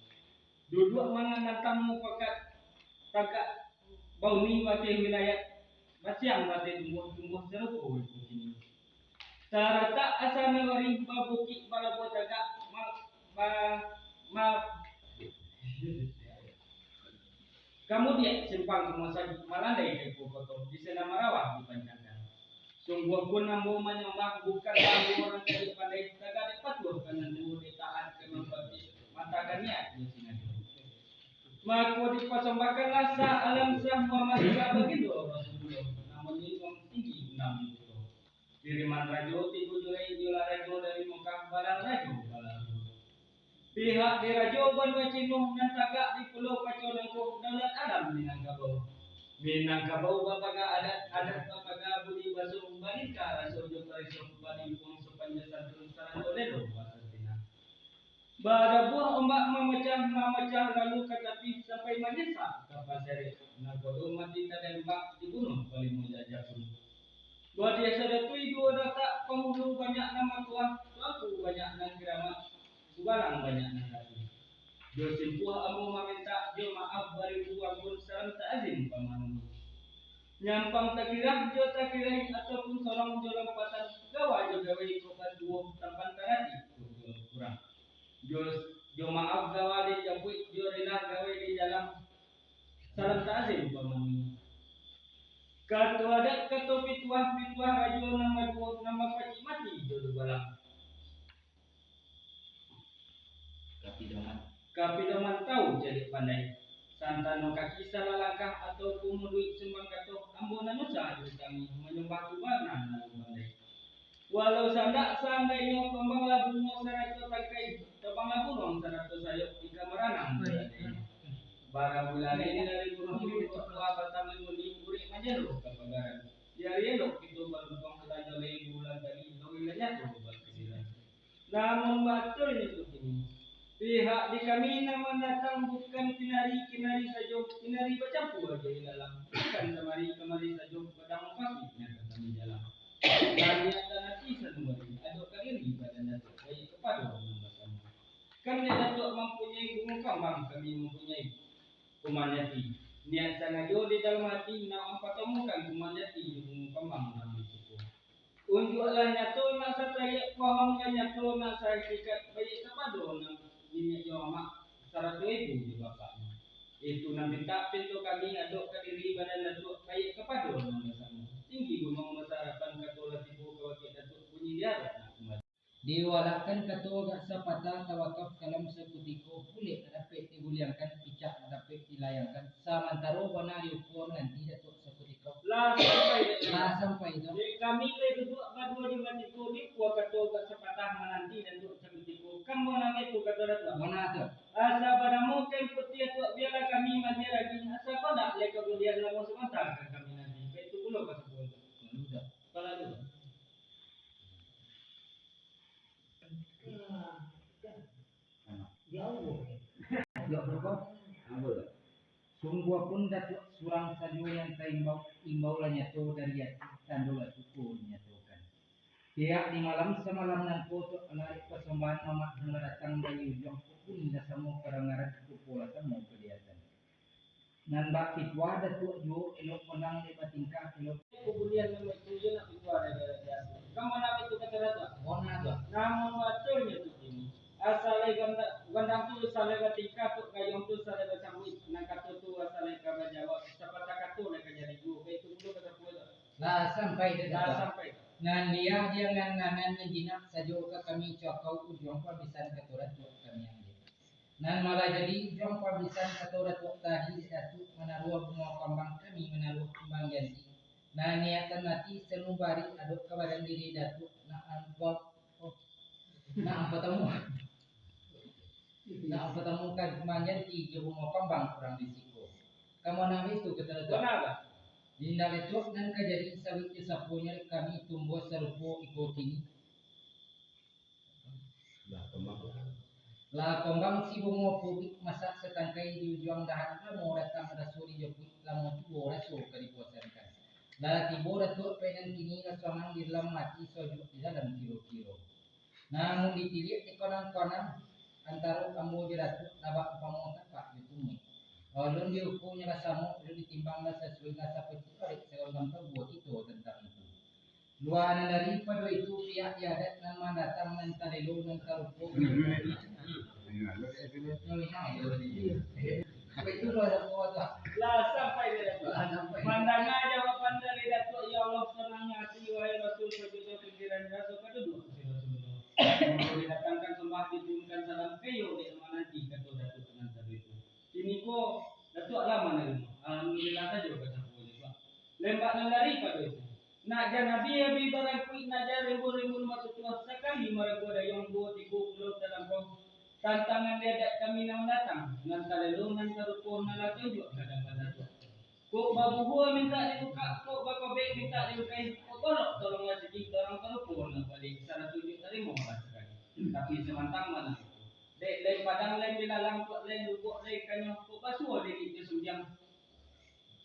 Duduak manganantang mufakat, tagak bauni wateh wilayah, basiang wateh tumbuah-tumbuah sarupo iko kini. Taratak asa mewari babukik balabuah tagak, ma-, ma-, ma-, kamudiak simpang kamuasan malandai ka iko koto, di sinan marawah dipancangkan. Sungguah pun ambo manyambah, bukan ambo urang cadiak pandai, tagak dek patuah ka nan tuo, dek taat ka nan patuik, mantahkan niat jo singajo. Mako dipasambahkanlah Sah Alam Sah Muhammad Isa Bagindo Rasulullah, nan manjunjuang tinggi undang di kuto. Kiriman rajo tigo jurai, iyolah rajo dari Mekah, balang rajo balang. Pihak di Rajo Banua Cino nan tagak di Pulau Paco Nangko, Daulat Alam Minangkabau. Minangkabau bapaga adat, adat bapaga budi basuo, balintah raso jo parisuah, balingkuang sopan jo santun, sarato lelo basantilah. Badabuah ombak mamacah, mamacah lalu ka tapi, sampai manyesak ka pasariak. Nangkodo mati tadembak, dibunuah palimo jajak pun. Badiah sadatui duo datak, pangulu banyak nan matuah, tuangku banyak nan kiramat, gubalang banyak nan rapi. Jo simpuah ambo mamintak, jo maaf baribu ampun, salam ta'zim pamanungi. Nyampang takirah jo takiraik, ataupun sorong jo lompatan, gawa jo gawai kok batuo, tampan taratik kok jo kurang. Jo, jo maaf gawa dijapuik, jo rilah gawai dijalang, salam ta'zim pamanungi. Kato adat, kato pituah, pituah rajo nan baduo, nan bapacik mati jo dubalang. Kapidoman. Kapidoman tawu cadiak pandai. Santano kaki salah langkah, ataupun muduik sumbang kato, ambo nan usah diutangi, manyambah tu bana nan pandai. Walau sandak saandainyo, kambanglah bungo sarato tangkai, tabanglah buruang sarato sayok, di kamaranang baradai. Bara bulan ini dari bumi, di tengah batang limuni, urek manjalo ka pagaran. Di ari elok kito baluntuang, satanjang dari bulan tadi, lawi lah nyato bakasiran. Namun batulnyo tu kini, pihak di kami nan mandatang bukan kinari-kinari sajo, kinari bacampua jo ilalang, bukan kamari-kamari sajo, badang mupaki nan ka kami jalang. Taniatan ati sanubari, adok ka diri badan Datuak, baiak kapado nan basamo. Kan dek Datuak mampunyai bungo kambang, kami mampunyai kuman jati. Niat sangajo di dalam ati, nak mampatamukan kuman jati jo bungo kambang nan di siko. Unjuaklah nyato nak satariak, pohon lah nyato nak sahakikat, baiak kapado nan niniak jo amak, sarato ibu jo bapaknyo. Itu nan pintak pinto kami, adok ka diri badan Datuak, baiak kapado nan basamo. Tinggi gunuang basarapan, kato lah tibo ka wakik Datuak, bunyi diarak nak kumbali. Diwalakkan kato agak sapatah, tawakaf kalam sakutiko, bulek dapek diguliangkan, picak dapek dilayangkan, samantaro bana diukua mananti Datuak sakutiko. Lah sampai, Datuak. Lah sampai tu. Dek kami lai duduak baduo jo batiko, diukua kato agak sapatah, mananti Datuak sakutiko. Kan bana baitu kato Datuak? Bana tu. Asa banamo kain putiah tu, bialah kami mandiang lagi, asa kondak lai kamudian, lamo sabanta ka kami nanti. Baitu pulo kato Datuak. Lalu dah. Palalu. Sungguahpun Datuak surang sajo yang taimbau, imbau lah nyato dari ati, tando lah suko dinyatokan. Pihak di malam samalam nangko tu, lah dek pasambahan mamak nan datang dari ujuang, kok bunyi lah samo kadangaran, rupo lah samo kaliyatan. Nan bak pituah Datuak juo, elok pandang dek batingkah, elok. Kubulian nan baitu jo nak pituah dari biaso. Kama nak itu kato Datuak? Bona tu. Namun batulnyo tu kini. Asa lai ganda-, gandang tu asa lai batingkah, tu gayuang tu asa lai basambuik. Nan kato tu asa lai ka bajawab. Sapatah kato lai ka jadi juo. Baitu pulo kato pulo tu. Lah sampai dek Datuak. Lah sampai. Nan liah jangan, nan, nan jinak sajo ka kami cakau, ujuang pabisan kato Datuak kami ambiak. Nan malah jadi ujuang pabisan kato Datuak tadi, dek Datuak manaruah bungo kambang, kami manaruah kumbang janti. Nan niatan ati sanubari, adok ka badan diri Datuak, nak ampa-, oh, nak ampatamu-, nak ampatamukan kumbang janti jo bungo kambang urang di siko. Kama nan itu kato Datuak? Bana, Bah. Indak Datuak, nan ka jadi sawik jo saponyo dek kami tumbuah sarupo iko kini. Lah kombang. Lah kombang si bungo purik, masak satangkai di ujuang dahan, lamo datang raso dijapuik, lamo tibo raso ka dipuasankan. Lah tibo Datuak painan kini, lah sanang di dalam ati, sajuak di dalam kiro-kiro. Namun ditiliak di konang-konang, antaro ambo jo Datuak, lah bak umpamo tapak jo tumuik. Alun diukur nyo lah samo, alun ditimbang lah sasuai, lah sapacik barek saganggam tabuah kito tantang itu. Lua nan daripado itu, pihak di adat nan mandatang, nan talelo, nan taruko. Itu lah sabuah tu. Lah sampai di Datuak. Lah sampai. Mandanga jawaban dari Datuak, ya Allah, sanangnyo ati, wahai Rasul, sajuaknyo pikiran, raso ka duduak si Rasulullah. Mako didatangkan sambah, diturunkan salam, ka iyo dek mananti, kato Datuak nan satu itu. Kiniko Datuak lah manarimo. Alhamdulillah sajo, kato Datuak. Lembak nan daripado itu. Nak jan abi-abi barangkuik, nak jan rimbun-rimbun batutuah, sakali marago dayuang duo tigo pulau talampau. Tantangan di adat kami nan datang, nan talelo, nan taruko, nan lah tunjuak ka hadapan Datuak. Kok babuhua mintak dibukak, kok bakobek mintak dibukai, kok golok tolonglah sigi, torang taruko nak baliak, sarato jo tarimo lah sakali. Tapi samantang manang itu. Dek lai padang, lai bilalang, kok lai lubuak, lai kanyo, kok basuo diri jo sumpiang.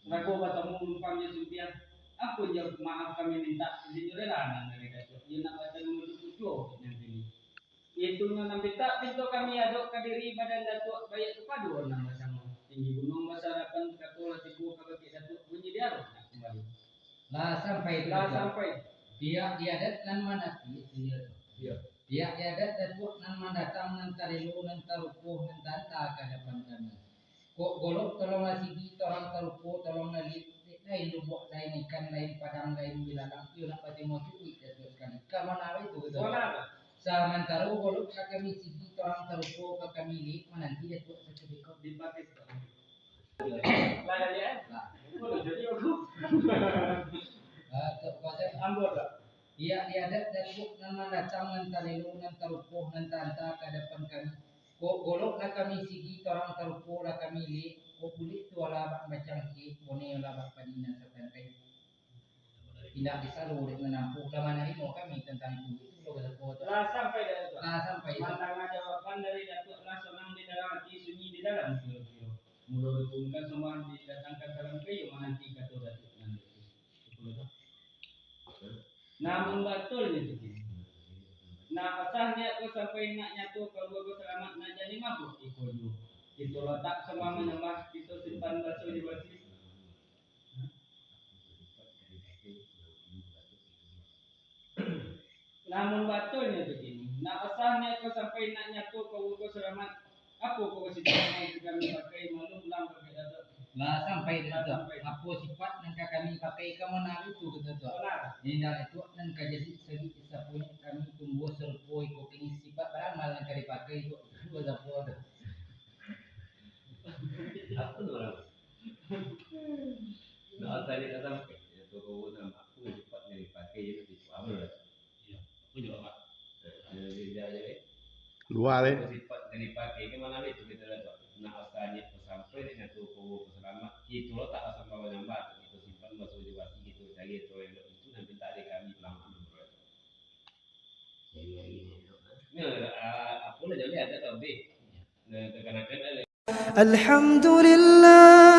Rago batamu lumpang jo sumpiang. Ampun jo maaf kami mintak, sijujur rela nan dari Datuak. Iyo nak batamu jo pucuak nan kini. Itu nan mintak pinto kami adok ka diri badan Datuak, baiak kapado nan basamo. Tinggi gunuang basarapan, kato lah tibo ka bakeh Datuak, bunyi dialog nak kumbali. Lah sampai tu, Lah Datuak. Sampai. Pihak di adat nan mananti, iyo tu. Iyo. Pihak di adat Datuak nan mandatang, nan talelo, nan taruko, nan taanta ka hadapan kami. Kok golok tolonglah sigi, torang taruko tolonglah liek, dek lain lubuak, lain ikan, lain padang, lain bilalang, iyo nak batimo cukuik Datuak sakali. Ka mano itu, kato Datuak? Mano? Samantaro golok ka kami sigi, torang taruko ka kami liek, mananti Datuak sakutiko. Dipakai sakali. Lah, jadi, eh? Lah. Boleh jadi aku. Ah, tu, kuasa. Ambo tak? Pihak di adat Datuak nan mandatang, nan talelo, nan taruko, nan taanta ka hadapan kami. Kok golok lah kami sigi, torang taruko lah kami liek, kok bulik tu alah bak bacangkek, boneh alah bak padi nan satangkai. Indak disalo dek manampuah, lah manarimo kami tantang itu. Itu lo kato Datuak. Lah sampai dah tu. Lah sampai. Mandanga jawaban dari Datuak, lah sanang di dalam ati, sunyi di dalam kiro-kiro. Mulo diturunkan sambah, didatangkan salam, ka iyo mananti, kato Datuak nan itu. Itu lo tu. Namun batulnyo tu kini. Nak asah niat ko sampai, nak nyato kaluargo salamat, nak jadi mabuk iko juo. Kito latak sambah manyambah, kito simpan baso jo basi. Namun batulnyo tu kini. Nak asah niat ko sampai, nak nyato kaluargo salamat. Apo ko sifat nan ka kami pakai, maklum pulang pakai Datuak. Lah sampai, Datuak. Lah sampai. Apo sifat nan ka kami pakai, ka mano itu, kato Datuak. Mano? Indak Datuak nan ka jadi sabik sapunya kami tumbuah sarupo iko kini, sifat baramal nan ka dipakai tu, kato Datuak tu. Apo tu urang? Nah, asal dia tak sampai. Dia tu kau nak apo sifat nan dipakai, jadi sifat amal lah. Iyo, aku juo, Pak. Lua, eh. Sifat nan dipakai ka mano itu, kito lah tu. Nak asal niat ko sampai, nak nyato kaluargo salamat. Kito latak asal bawa nyambah, kito simpan baso jo basi, kito cari atau elok itu, nan pinta dari kami pulang. Jadi hari ni, ah, apo lah jadi ada tau, Be. Nah, kakanakan ada. Alhamdulillah.